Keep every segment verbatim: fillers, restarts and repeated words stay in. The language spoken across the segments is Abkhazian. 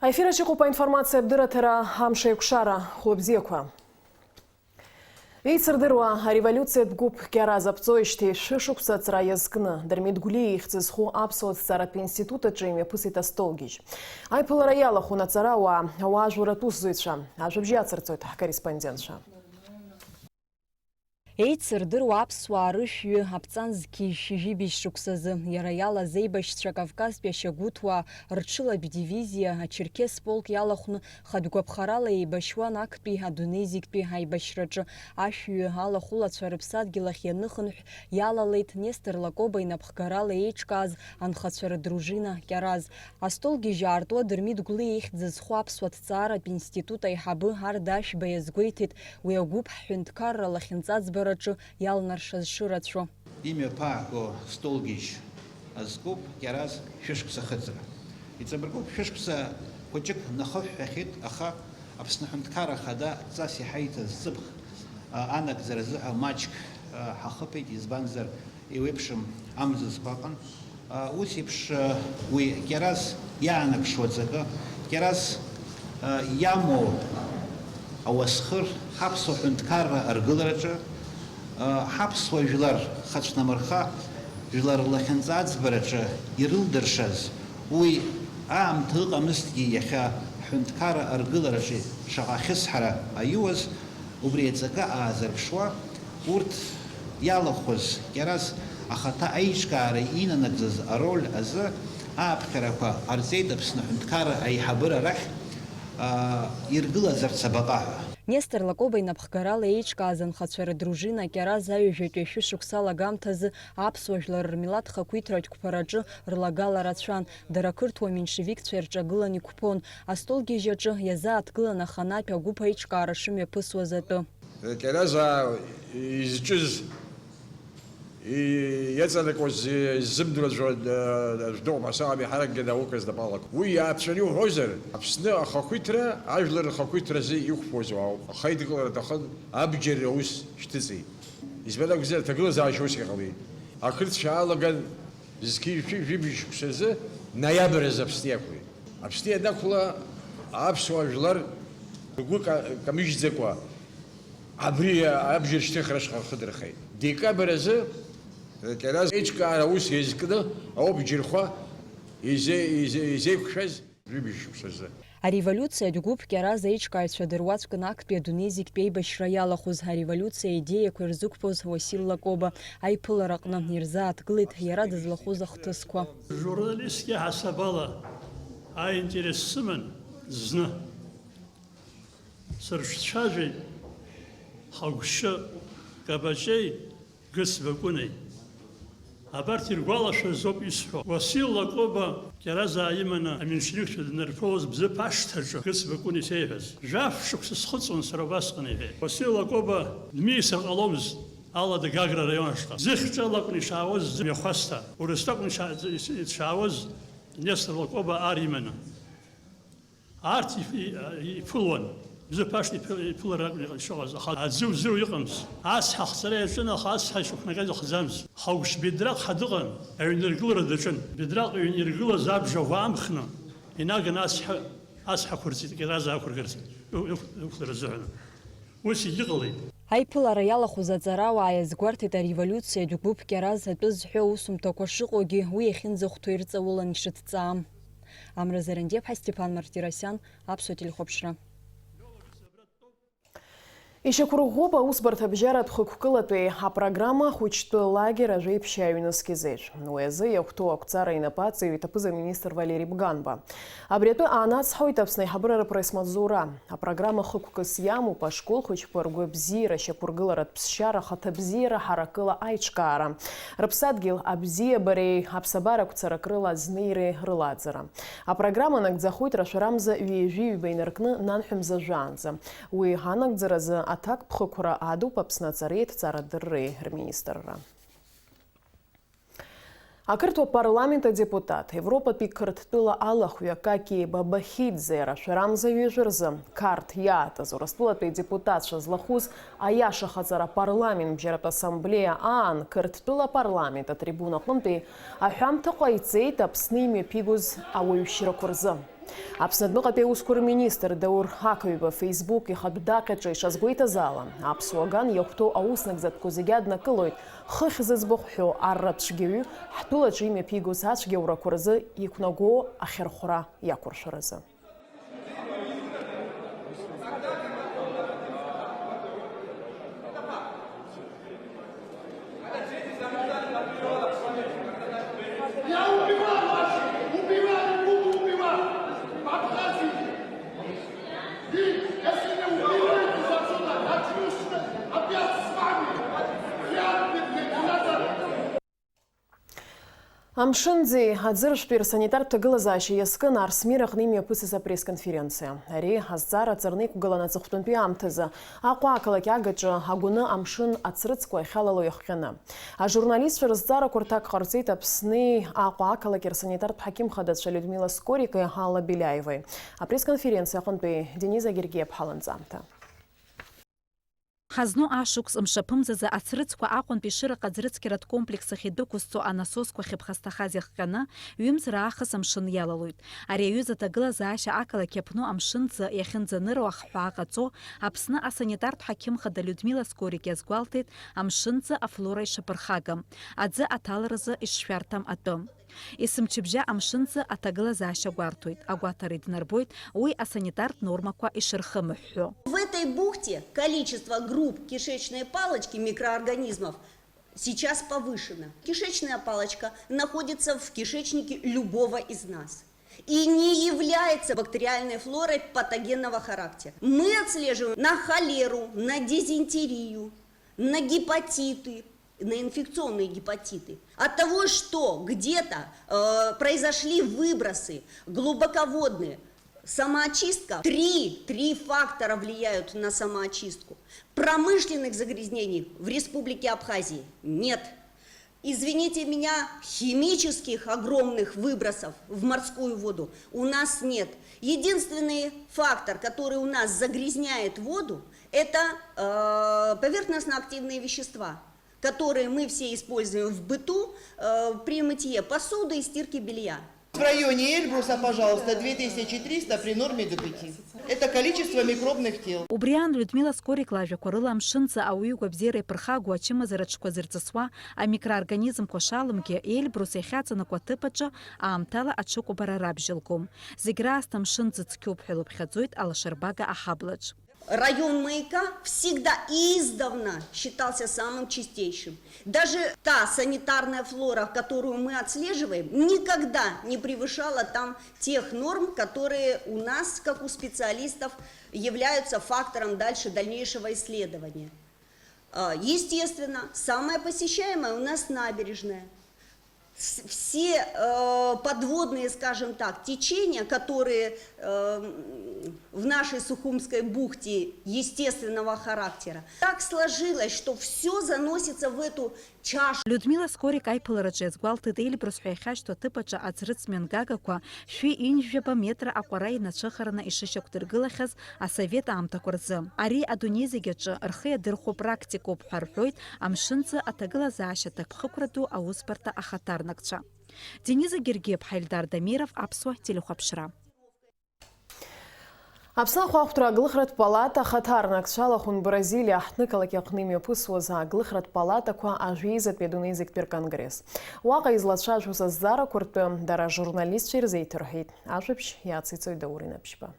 Ефираҿ иҟоуп аинформациатә дырраҭара Амш аикәшара. Хәлыбзиақәа. Еицырдыруа ареволиуциатә гәыԥ Кьараз аԥҵоижьҭеи шәышықәса аҵра иазкны, Дырмит Гәлиа ихьӡ зху аԥсуа ҭҵааратә институт аҿы имҩаԥысит астолгьежь. Аиԥылара иалахәын аҵарауаа, ауаажәларратә усзуҩцәа. Ажәабжь иацырҵоит ҳкорреспондентцәа. Еицырдыруа аԥсуаа рышәҩы аԥҵан зқьи жәшәи жәибжь шықәсазы, иара иалаз аибашьцәа Кавказтәи ашьагәыҭуаа рҽылаб дивизиа, ачерқьес полк иалахәны хатә гәаԥхарала еибашьуан актәи адунеи зегьтәи аибашьраҿы. Ашәҩы алахәылацәа рыԥсадгьыл ахь ианыхынҳә, иалалеит Нестор Лакоба инапхгарала еиҿкааз анхацәа рыдружина Кьараз. Астолгьежь аартуа Дырмит Гәлиа ихьӡ зху аԥсуа ҭҵааратә институт аиҳабы Арда Ашәба иазгәеиҭеит, уи агәыԥ ҳҳәынҭқарра лахьынҵаӡбараҿы иалнаршаз шырацәоу. Имҩаԥааго столгьежь азкуп Кьараз шәышықәса ахыҵра. Иҵабыргуп шәышықәса хәыҷык нахыҳәҳәахьеит, аха Аԥсны Аҳәынҭқарра Ахада адҵас иҳаиҭаз ҵыԥх, а, анагӡара азыҳәа маҷк, а, ҳахыԥеит, избанзар, еиуеиԥшым амзызқәа ыҟан. А, ус еиԥш, а, уи Кьараз иаанакшуа аҵакы, Кьараз, а, иамоу ауасхыр, ҳаԥсуа ҳәынҭқарра аргылараҿы, а, ҳаԥсуа жәлар хацәнамырха, жәлар рлахьынҵа аӡбараҿы ирылдыршаз, уи аамҭа ыҟамызҭгьы иахьа ҳҳәынҭқарра аргылараҿы шаҟа ахьысҳара аиуаз, убри аҵакы аазырԥшуа, урҭ иалахәыз Кьараз ахаҭа аиҿкаара инанагӡаз ароль азы ааԥхьарақәа ҟарҵеит Аԥсны аҳәынҭқарра аиҳабыра рахь, аа, иргылазарц абаҟа ҳәа. Нестор Лакоба инапхгарала еиҿкааз анхацәа рыдружина Кьараз аҩажәатәи ашәышықәса алагамҭазы аԥсуа жәлар рмилаҭ хақәиҭратә қәԥараҿы рлагала рацәан, дара ақырҭуа меншевикцәа ирҿагылан иқәԥон. Астолгьежь аҿы иазааҭгылан аханатә агәыԥ аиҿкаара шымҩаԥысуаз атәы. Кьаразаа изҿыз, и-, иаҵанакуаз, иззымдыруаз, э, жәдоуп, ҳасаами ҳаракгьы науказ напалак. Уи иааԥҵәаны иуҳәозар, Аԥсны ахақәиҭра, ажәлар рхақәиҭразы иқәԥозу ауп. Ахеидкылара аҭахын, абџьар аус шьҭыҵит. Избан акәзар, аҭагылазаашьа усгьы ҟалеит. Ақырҭцәа алаган, зқьи жәшәи жәибжь шықәсазы, ноиабр азы Аԥсны иақәлеит. Аԥсны ианақәла, аԥсуа жәлар ргәы ка-, камыжьӡакәа, абри абџьар шьҭыхра ашҟа рхы дырхеит. Декабр азы, Кьараз еиҿкаара аус иазкны ауп џьырхәа изеи-, изеи-, изеиқәшәаз. Жәибжь шықәсазы. Ареволиуциатә гәыԥ Кьараз аиҿкааҩцәа дыруаӡәкын актәи адунеи зегьтәи аибашьра иалахәыз, ареволиуциа аидеиақәа ирзықәԥоз Уасил Лакоба аиԥылараҟны ирзааҭгылеит иара дызлахәыз ахҭысқәа. Журналистк иаҳасабала аинтерес сыман зны. Сырҿцәажәеит Ҳагәшьы Кабаҷеи Гыцба Кәынеи. Абарҭ иргәалашәаз ауп исҳәо. Уасил Лакоба Кьаразаа иманы аменшевикцәа данырԥылоз бзыԥ ашҭаҿы Гыцба Кәын исеиҳәаз. Жәаф шықәса схыҵуан сара убасҟан, иҳәеит. Уасил Лакоба дмиасыр ҟаломызт Алада Гагра араион ашҟа. Зыхьҿала акәын ишаауаз зымҩахәасҭа. Урыстәы акәын иша-, ишаауаз Нестор Лакоба ар иманы. Арҭ иф-, и-, иԥылуан. Бзыԥ ашҭа иԥы-, иԥылара акәын иҟ-, ишыҟаз, аха аӡы-узыруа иҟамызт. Ацҳа ахҵара иаҿын, аха ацҳа ишықәнагаз ахӡамызт. Ҳагәшь Бедраҟ ҳәа дыҟан, аҩныргылара даҿын. Бедраҟ иҩниргылаз абжа ӷәаамхны инаганы ацҳа, ацҳа ақәырҵеит, Кьараз ақәыргарц ы-, ықә-, ықәлара азыҳәан. Ус егьыҟалеит. Аиԥылара иалахәыз аҵарауаа иазгәарҭеит ареволиуциатә гәыԥ Кьараз атәы зҳәо аусумҭақәа шыҟоугьы, уи иахьынӡахәҭоу ирҵаулан ишыҭҵаам. Амра Зарандиаԥҳа, Степан Мартиросиан, Аԥсуа телехәаԥшра. Ишьақәырӷәӷәоуп аусбарҭабжьаратә хықәкылатәи апрограмма ахәыҷтәы лагер ажәеиԥшьаа ҩнызқь изеиԥш. Уи азы иахәҭоу ақәҵара инапы аҵаҩ иҭаԥыз аминистр Валери Бганба. Абри атәы аанацҳауеит Аԥсны аиҳабыра рыпресс-маҵзура. Апрограмма хықәкыс иамоуп ашкол хәыҷқәа ргәы абзиара, ашьақәыргыларатә ԥсшьара, ахаҭабзиара ҳаракыла аиҿкаара, рыԥсадгьыл абзиабареи аԥсабара ақәцарак рыла азнеиреи рылаӡара. Апрограмма нагӡахоит рашәарамза ҩажәи ҩба инаркны нанҳәа мза жәаанӡа. Уи анагӡаразы аҭакԥхықәра адуп Аԥсны аҵареи аҭҵаарадырреи рминистрра. Ақырҭуа парламент адепутат, Европатәи Қырҭтәыла алахәҩа Какиа Бабахидзе рашәарамза ҩажәа рзы Қарҭ иаатыз Урыстәылатәи адепутатцәа злахәыз аиашахаҵара апарламент бжьаратә ассамблеиа аан Қырҭтәыла апарламент атрибуна аҟынтәи аҳәамҭа ҟаиҵеит Аԥсны имҩаԥигоз ауаҩшьрақәа рзы. Аԥсны адәныҟатәи аусқәа рминистр Даур Ақаҩба Facebook ихатә даҟьаҿы ишазгәеиҭаз ала, аԥсуа ган иахәҭоу ауснагӡатәқәа зегьы аднакылоит, хыхь зыӡбахә ҳәоу арра цәгьаҩы ҳтәылаҿы имҩаԥигоз ацәгьаурақәа рзы иқәнаго ахьырхәра иақәыршәаразы. Я убивал вас! Убивал и буду убивать! В Абхазии! И если не убиваетесь отсюда, начну с-, опять с вами! Я, я, я, Амшынӡеи аӡыршәтәи рсанитартә ҭагылазаашьа иазкын Арсмир аҟны имҩаԥысыз апресс-конференциа. Ари азҵаара ҵарны иқәгылан аҵыхәтәантәи аамҭазы Аҟәа ақалақь агаҿы агәаны амшын ацрыҵқәа ахьалало иахҟьаны. Ажурналистцәа рызҵаарақәа рҭак ҟарҵеит Аԥсни Аҟәа ақалақь рсанитартә ҳақьым хадацәа Людмила Скорики, Алла Беляевеи. Апресс-конференциа аҟынтәи Дениза Гергиаԥҳа ланҵамҭа. Ҳазну ашықәс мшаԥымзазы ацрыҵқәа Аҟәантәи Шыраҟа аӡрыцқьаратә комплекс ахь идәықәызҵо анасосқәа ахьыԥхасҭахаз иахҟьаны, ҩымз раахыс амшын иалалоит. Ари аҩыза аҭагылазаашьа ақалақь Аԥну амшынӡы иахьынӡаныруа ахҳәаа ҟаҵо, Аԥсны асанитартә ҳақьым хада Людмила Скорик иазгәалҭеит, амшынӡы афлора ишаԥырхагам, аӡы аҭаларазы ишшәарҭам атәы. Есымчыбжьа амшынӡы аҭагылазаашьа гәарҭоит, агәаҭара иднарбоит уи асанитартә нормақәа ишырхымыҳәҳәо. В этой бухте количество групп кишечной палочки микроорганизмов сейчас повышено. Кишечная палочка находится в кишечнике любого из нас и не является бактериальной флорой патогенного характера. Мы отслеживаем на холеру, на дизентерию, на гепатиты, на инфекционные гепатиты. От того, что где-то, э, произошли выбросы глубоководные, самоочистка, три, три фактора влияют на самоочистку. Промышленных загрязнений в Республике Абхазии нет. Извините меня, химических огромных выбросов в морскую воду у нас нет. Единственный фактор, который у нас загрязняет воду, это, э, поверхностно-активные вещества, которые мы все используем в быту, э, при мытье посуды и стирке белья. В районе Эльбруса, пожалуйста, две тысячи триста при норме до пяти. Это количество микробных тел. Убри аан Людмила Скорик лажәақәа рыла амшынӡа ауаҩы игәабзиара иаԥырхагоу ачымазара аҽқәа зырҵысуа амикроорганизмқәа шалымгьы, Эльбрус иахьаҵанакуа аҭыԥ аҿы аамҭала аҽыкәабара рабжьалгом. Зегь раасҭа амшынӡа цқьоуп ҳәа илыԥхьаӡоит алашарбага аҳаблаҿ. Район Маяка всегда издавна считался самым чистейшим. Даже та санитарная флора, которую мы отслеживаем, никогда не превышала там тех норм, которые у нас, как у специалистов, являются фактором дальше дальнейшего исследования. А, естественно, самая посещаемая у нас набережная. С-, все, э, подводные, скажем так, течения, которые, э, м, в нашей Сухумской бухте естественного характера, так сложилось, что всё заносится в эту чашу. Людмила Скорик аиԥылараҿы иазгәалҭеит, Эльбрус ҳәа иахьашьҭоу аҭыԥ аҿы аӡрыҵ мҩангагақәа шәи ҩынҩажәаба метра аҟәара инацәыхараны ишышьақәдыргылахьаз асовет аамҭақәа рзы. Ари адунеи зегь аҿы рхы иадырхәо практикоуп ҳәа рҳәоит амшынӡы аҭагылазаашьа ҭакԥхықәра ду аусбарҭа ахаҭарнакцәа. Дениза Гергиаԥҳа, Ельдар Дамиров, Аԥсуа телехәаԥшра. Аԥсны ахәаахәҭра аглыхратә палата ахаҭарнакцәа алахәын Бразилиа аҳҭнықалақь аҟны имҩаԥысуаз аглыхратә палатақәа ажәеизатәи адунеи зегьтәи рконгресс. Уаҟа излацәажәоз азҵаарақәа ртәы дара ажурналистцәа ирзеиҭарҳәеит. Ажәабжь иациҵоит Даур Инаԥшьба.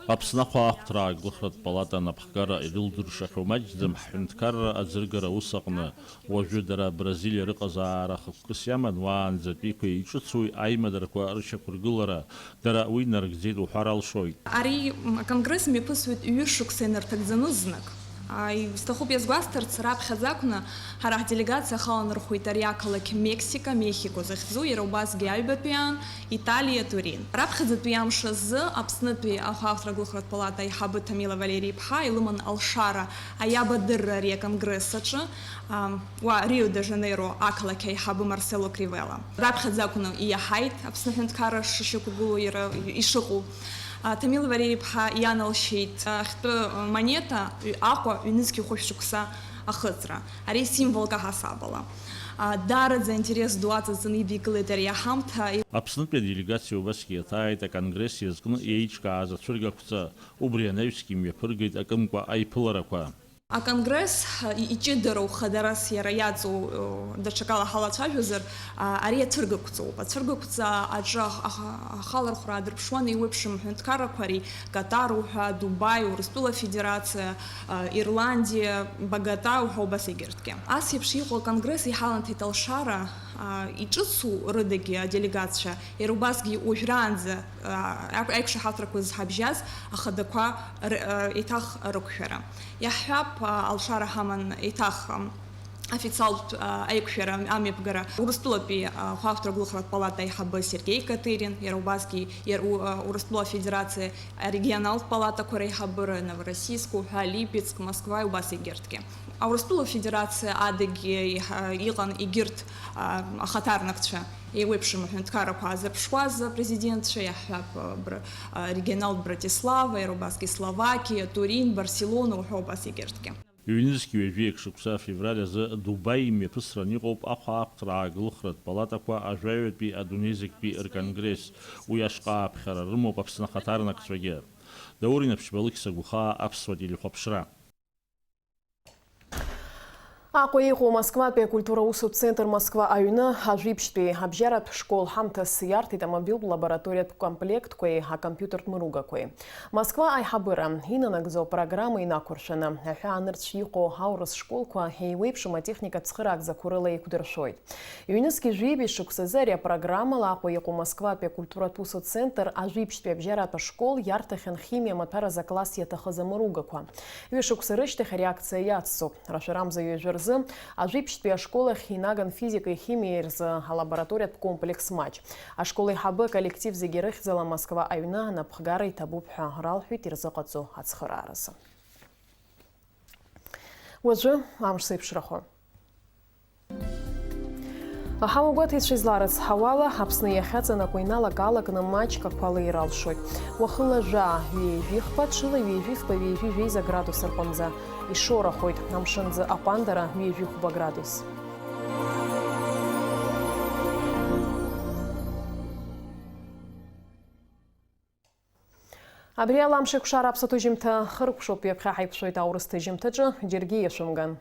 Аԥсны ахәаахәҭра аглыхратә палата анапхгара ирылдыршахьоу маҷӡам ҳҳәынҭқарра аӡыргара аус аҟны. Уажәы дара Бразилиа рыҟазаара хықәкыс иаман, уаанӡатәиқәеи иҿыцуи аимадарақәа рышьақәыргылара дара уи нарыгӡеит уҳәар алшоит. Ари, м, аконгресс мҩаԥысуеит ҩышықәса инарҭагӡаны знык. А, и-, сҭахуп иазгәасҭарц, раԥхьаӡа акәны ҳара ҳделегациа ахы аланархәит ари ақалақь Мексика, Мехико захьӡу, иара убасгьы аҩбатәи аан, Италиа, Турин. Раԥхьаӡатәи амш азы Аԥснытәи ахәаахәҭра аглыхратә палата аиҳабы Ҭамила Валери-иԥҳа илыман алшара аиабадырра ари аконгресс аҿы, ам, уа Рио-де-Жанеиро ақалақь аиҳабы Марсело Кривела. Раԥхьаӡа акәны иаҳаит Аԥсны аҳәынҭқарра шышьақәгылоу иара ишыҟоу. А, Ҭамила Валери-иԥҳа ианалшьеит, а, хьтәы, а, монета, ҩ-, Аҟәа, ҩнызқь хәышә шықәса, Ахыҵра, ари символк аҳасабала. А, даараӡа аинтерес ду аҵаҵаны идикылеит ари аҳамҭа. Аԥснытәи аделегациа убасгьы иаҭааит аконгресс иазкны еиҿкааз ацәыргақәҵа, убри анаҩсгьы имҩаԥыргеит акымкәа аиԥыларақәа. Аконгресс, а, и-, иҷыдароу хадарас иара иаҵоу, о, даҽакала ҳалацәажәозар, а, ари ацәыргақәҵоуп. Ацәыргақәҵа аҿы ах-, ах-, ахалархәра аадырԥшуан еиуеиԥшым аҳәынҭқаррақәа, ари Катар уҳәа, Дубаи, Урыстәыла Афедерациа, а, Ирландиа, Богота уҳәа убас егьырҭгьы. Ас еиԥш иҟоу аконгресс иҳаланҭеит алшара, а, иҿыцу рыдагьы аделегациа, иара убасгьы уажәраанӡа, а, аиқ-, аиқәшаҳаҭрақәа зҳабжьаз ахадақәа р-, а, еиҭах рықәшәара. Иаҳҳәап, а, алшара ҳаман еиҭах, ам, официалтә, а, аиқәшәара амҩаԥгара Урыстәылатәи, а, ахәаахәҭра гәылхратә палата аиҳабы Сергеи Катырин, иара убасгьы иар-, у-, а, Урыстәыла Афедерациа арегионалтә палатақәа реиҳабыра, Новороссийск уҳәа, Липецк, Москва, убас егьырҭгьы. Аурыстәыла Федерациа адагьы иҳа-, иҟан егьырҭ, а, ахаҭарнакцәа, еиуеиԥшым аҳәынҭқаррақәа аазырԥшуаз апрезидентцәа, иаҳҳәап, а, Бра-, а, регионалтә Братислава, иара убасгьы Словакиа, Турин, Барселона уҳәа убас егьырҭгьы. Ҩнызқь ҩажәи ек шықәса февраль азы Дубаи имҩаԥысран иҟоуп ахәаахәҭра аагылхратә палатақәа ажәаҩатәи адунеи зегьтәи рконгресс. Уи ашҟа ааԥхьара рымоуп Аԥсны ахаҭарнакцәагьы. Даур Инаԥшьба, Алықьса Гәхаа, Аԥсуа телехәаԥшра. Аҟәа иҟоу Москватәи акультура усутә центр Москва аҩны ажәибжьтәи абжьаратә школ ҳамҭас иарҭеит амобилтә лабораториатә комплектқәеи акомпиутертә мыругақәеи. Москва аиҳабыра инанагӡо апрограмма инақәыршәаны, аҳәаанырцә иҟоу аурыс школқәа еиуеиԥшым атехникатә цхыраагӡақәа рыла еиқәдыршәоит. Ҩнызқь жәибжь шықәсазы ари апрограммала Аҟәа иҟоу Москватәи акультуратә усу центр ажәибжьтәи абжьаратә ашкол иарҭахьан химиа амаҭәаразы акласс иаҭахыз амыругақәа. Ҩышықәса рышьҭахь ари акциа иацҵоуп. Рашәарамза ҩажәа рзы ажәибжьтәи ашкол ахь инаган физикеи химиеи рзы алабораториатә комплекс маҷ. Ашкол аиҳабы аколлектив зегьы рыхьӡала Москва аҩны анапхгара иҭабуп ҳәа ралҳәеит ирзыҟаҵо ацхырааразы. Уажәы амш зеиԥшрахо. Аҳауагәаҭеицәа изларыцҳауала, Аԥсны иахьаҵанакуа иналак-аалакны маҷк ақәа леира алшоит. Уахыла жәаа, ҩеижәихԥа, ҽыла ҩеижәифба, ҩеижәижәеиза градус рҟынӡа ишоурахоит. Амшынӡы аҟәандара ҩеижәихәба градус. Абри ала амш еиқәшара аԥсуа ҭыжьымҭа хыркәшоуп, ҩаԥхьа ҳаиқәшәоит аурыс ҭыжьымҭаҿы, џьаргьы иашәымган.